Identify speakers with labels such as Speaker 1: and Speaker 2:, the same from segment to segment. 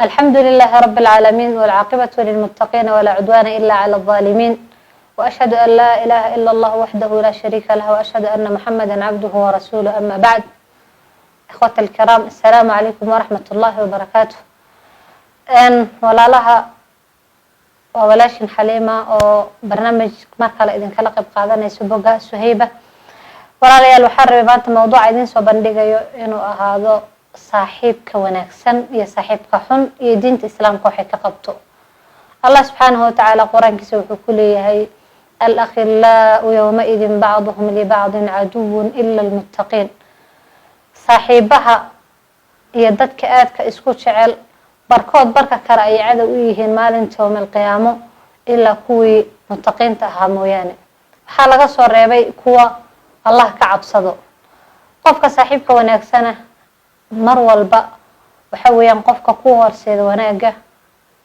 Speaker 1: الحمد لله رب العالمين، والعاقبة للمتقين، ولا عدوان إلا على الظالمين، وأشهد أن لا إله إلا الله وحده لا شريك له، وأشهد أن محمدا عبده ورسوله، أما بعد. إخوة الكرام، السلام عليكم ورحمة الله وبركاته. Walaalaha, waa walaashin Xaliima oo barnaamij mar kale idinkala qayb qaadanayso bogga Suhayba. Walaalayaal, waxaan rabay maanta mawduuca idiin soo bandhigayo inuu ahaado saaxiibka wanaagsan iyo saaxiibka xun iyo diinta Islaamka waxay ka qabto. Allah subxaanahu watacaala Qur-aankiisa wuxuu ku leeyahay: "الأخلاء يومئذ بعضهم لبعض عدو إلا المتقين." Saaxiibaha iyo dadka aadka isku jecel, barkood barka kale ayay cadow u yihiin maalinta yowma alqiyaamo, ilaa kuwii mutaqiinta ahaa mooyaane. Waxaa laga soo reebay kuwa Allah ka cabsado. Qofka saaxiibka wanaagsana mar walba waxa weeyaan qofka ku horseeda wanaagga,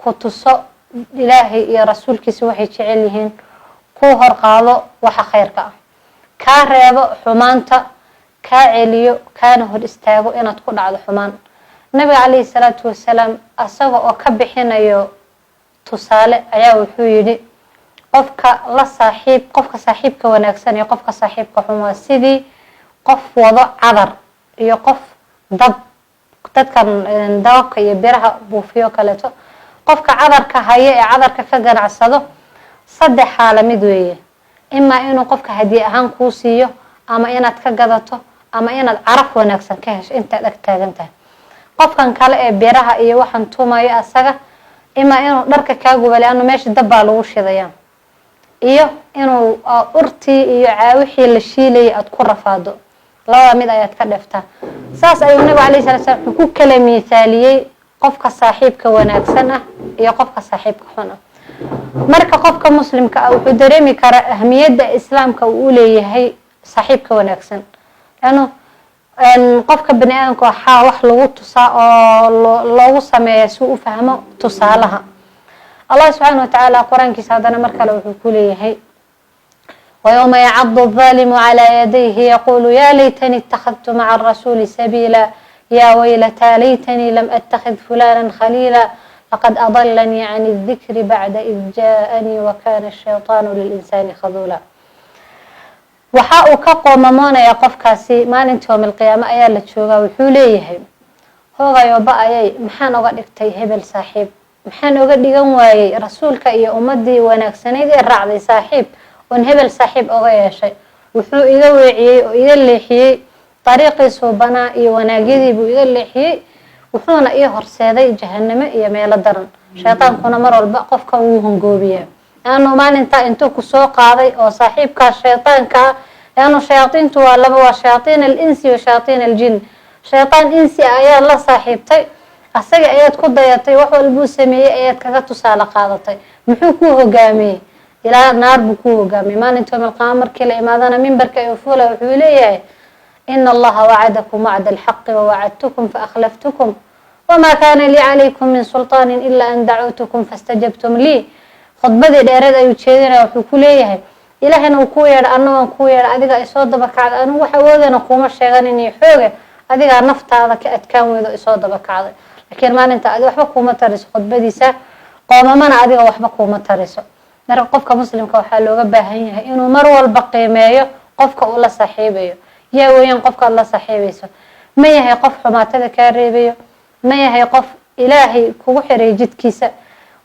Speaker 1: ku tuso Ilaahay iyo rasuulkiisa waxay jecel yihiin, ku hor qaado waxa khayrka ah, kaa reebo xumaanta, kaa celiyo, kaana hor istaago inaad ku dhacdo xumaan. Nabiga calayhi salaatu wasalaam, asaga oo ka bixinayo tusaale, ayaa wuxuu yidhi: qofka la saaxiib, qofka saaxiibka wanaagsan iyo qofka saaxiibka xun waa sidii qof wado cadar iyo qof dab, dadkan dababka iyo biraha buufiyo kaleeto. Qofka cadarka haya ee cadarka ka ganacsado, saddex xaala mid weeye: imaa inuu qofka hadiye ahaan kuu siiyo, ama inaad ka gadato, ama inaad caraf wanaagsan ka hesho intaad ag taagan tahay. Qofkan kale ee biraha iyo waxaan tumayo, asaga imaa inuu dharka kaa guba, leanno meesha dab baa lagu shidaya, iyo inuu urtii iyo caawixii la shiilayay aada ku rafaado. Labada mid ayaad ka dheftaa. Saas ayuu Nabigu alayh sala slam wuxuu ku kala miithaaliyey qofka saaxiibka wanaagsan ah iyo qofka saaxiibka xun ah. Marka qofka muslimka ah wuxuu dareemi karaa ahmiyadda Islaamka uu u leeyahay saaxiibka wanaagsan, leanno qofka bani aadamka waxaa wax lagu tusaa oo loogu sameeya si uu u fahmo tusaalaha. Allah subxaana watacaala Qur-aankiisa haddana mar kale wuxuu ku leeyahay: "ويوم يعض الظالم على يديه يقول يا ليتني اتخذت مع الرسول سبيلا يا ويلتى ليتني لم أتخذ فلانا خليلا لقد أضلني عن الذكر بعد إذ جاءني وكان الشيطان للإنسان خذولا." Waxa uu ka qoomamoonayaa qofkaasi maalinta yowm alqiyaamo ayaa la joogaa. Wuxuu leeyahay: "Hoogayo ba-ayay, maxaan oga dhigtay hebel saaxiib? Maxaan oga dhigan waayey rasuulka iyo ummadii wanaagsanayd ee raacday saaxiib, oon hebel saaxiib oga yeeshay? Wuxuu iga weeciyey oo iga leexiyey dariiqii suubanaa iyo wanaagyadii buu iga leexiyey, wuxuuna ii horseeday jahanamo iyo meelo daran." Shaytaankuna mar walba qofka wuu hongoobiyaa, leannu maalintaa intuu kusoo qaaday oo saaxiibkaa shaytaanka ah, leannu shayaadiintu waa laba, waa شياطين الإنس وشياطين الجن. Shaytaan insi ah ayaad la saaxiibtay, asaga ayaad ku dayatay, wax walbuu sameeyey ayaad kaga tusaale qaadatay. Muxuu kuu hogaamiyey? Ilaa naar buu kuu hogaamiyey. Maalinta yowm alqiyaama markii la imaadana, mimbarka ayuu fuula, wuxuu leeyahay: "إن الله وعدكم وعد الحق ووعدتكم فأخلفتكم وما كان لي عليكم من سلطان إلا أن دعوتكم فاستجبتم لي." Khudbadii dheereed ayuu jeedinaya. Wuxuu ku leeyahay: "Ilaahayna uu kuu yeedha, anna waan kuu yeedha, adiga ay soo daba kacday. Anigu wax awoodana kuuma sheeganin iyo xooga, adigaa naftaada ka adkaan weydo, isoo daba kacday. Laakiin maalinta adi waxba kuuma tariso khudbadiisa, qoomamana adiga waxba kuuma tariso." Marka qofka muslimka waxaa looga baahan yahay inuu mar walba qiimeeyo qofka uu la saaxiibayo. Yaa weeyaan qofka aad la saaxiibayso? Ma yahay qof xumaatada kaa reebayo? Ma yahay qof Ilaahay kugu xiray jidkiisa?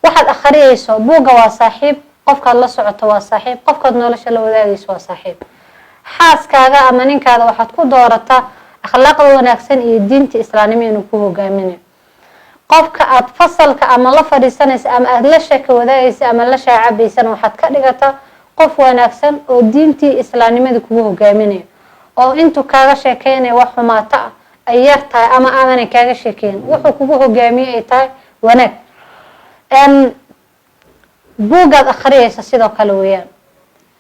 Speaker 1: Waxaad akhriyayso, buugga waa saaxiib, qofkaad la socoto waa saaxiib, qofkaad nolosha la wadaagayso waa saaxiib. Xaaskaaga ama ninkaada waxaad ku doorataa akhlaaqda wanaagsan iyo diinta islaamnimo inuu ku hogaaminayo. Qofka aad fasalka ama la fadhiisanaysa ama aada la sheeka wadaagaysa ama la shaacabaysana, waxaad ka dhigataa qof wanaagsan oo diintii islaamnimada kugu hogaaminayo, oo intuu kaaga sheekeynaya wax xumaato ah ay yar tahay ama aadanay kaaga sheekeyn, wuxuu kugu hogaamiyey ay tahay wanaag. Buuggaad akhriyaysa sidoo kale weeyaan.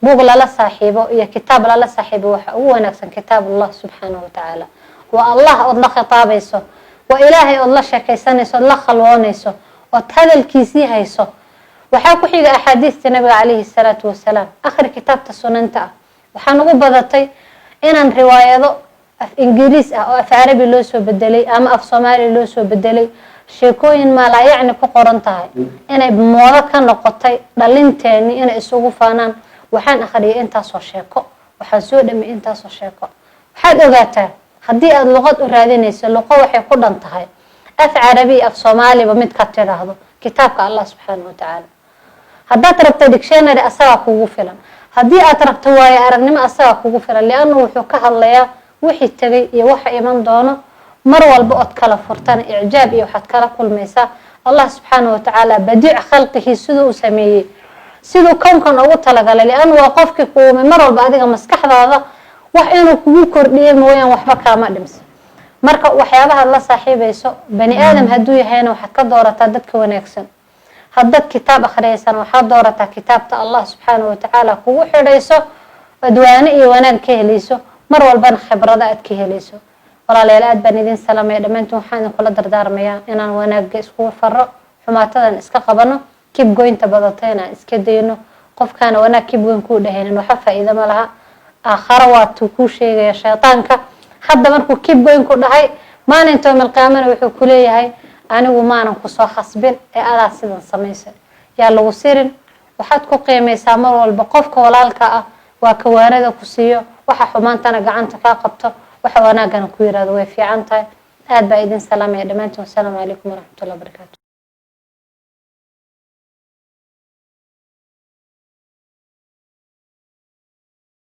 Speaker 1: Buug lala saaxiibo iyo kitaab lala saaxiibo waxa ugu wanaagsan kitaab Allah subxaanahu watacaala. Waa Allah ood la khitaabayso, waa Ilaahay ood la sheekaysanayso, ood la khalwoonayso, ood hadalkiisii hayso. Waxaa ku xiga axaadiista Nabiga calayhi salaatu wasalaam. Akhri kitaabta sunanta ah. Waxaan ugu badatay inaan riwaayado af Ingiriis ah oo af Carabi loo soo bedelay ama af Soomaali loo soo bedelay. Sheekooyin maalaayacni ku qoran tahay inay moodo ka noqotay dhalinteeni inay isugu faanaan: "Waxaan akhriyay intaasoo sheeko, waxaan soo dhamay intaasoo sheeko." Waxaad ogaataa, haddii aada luqad u raadinayso, luqo waxay ku dhan tahay af Carabi iyo af Soomaaliba midkaad tidhaahdo, kitaabka Allah subxaana wa tacaala. Haddaad rabto dictionary, asagaa kugu filan. Haddii aad rabto waayo aragnimo, asagaa kugu filan, liannu wuxuu ka hadlayaa wixii tegay iyo waxa iman doono. Mar walba ood kala furtana, icjaab iyo waxaad kala kulmaysaa Allah subxaana wa tacaala badiic khalqihii, siduu u sameeyey, siduu kownkan ugu talagalay, liannu waa qofkii kuumay. Mar walba adiga maskaxdaada wax inuu kugu kordhiyo mooyaan, waxba kaama dhimsa. Marka waxyaabahaad la saaxiibayso, bani aadam hadduu yahayna, waxaad ka doorataa dadka wanaagsan. Haddaad kitaab akhriyaysan, waxaad doorataa kitaabta Allah subxaana wa tacaala kugu xidhayso, adwaano iyo wanaag ka helayso, mar walbana khibrado aad ka helayso. Walaalayaal, aad baan idin salaamaya dhammaantiin. Waxaan idinkula dardaarmayaa inaan wanaagga iskugu faro, xumaatadan iska qabano, keep going-ta badatayna aan iska dayno. Qofkaana wanaag keep going kuu dhahaynin, waxba faa'iido ma laha. Aakharo waatuu kuu sheegaya shaytaanka. Hadda markuu keep going ku dhahay, maalinta yawmal qiyaamana wuxuu ku leeyahay: "Anigu maanan kusoo khasbin ee adaa sidan samaysay." Yaa lagu sirin. Waxaad ku qiimaysaa mar walba qofka walaalka ah waa kawaanada ku siiyo, waxa xumaantana gacanta kaa qabto, waxa wanaagana ku yirahdo way fiican tahay. Aad baa idin salaamaya dhammaantiin. Wasalaamu calaykum waraxmatullahi wabarakaatu.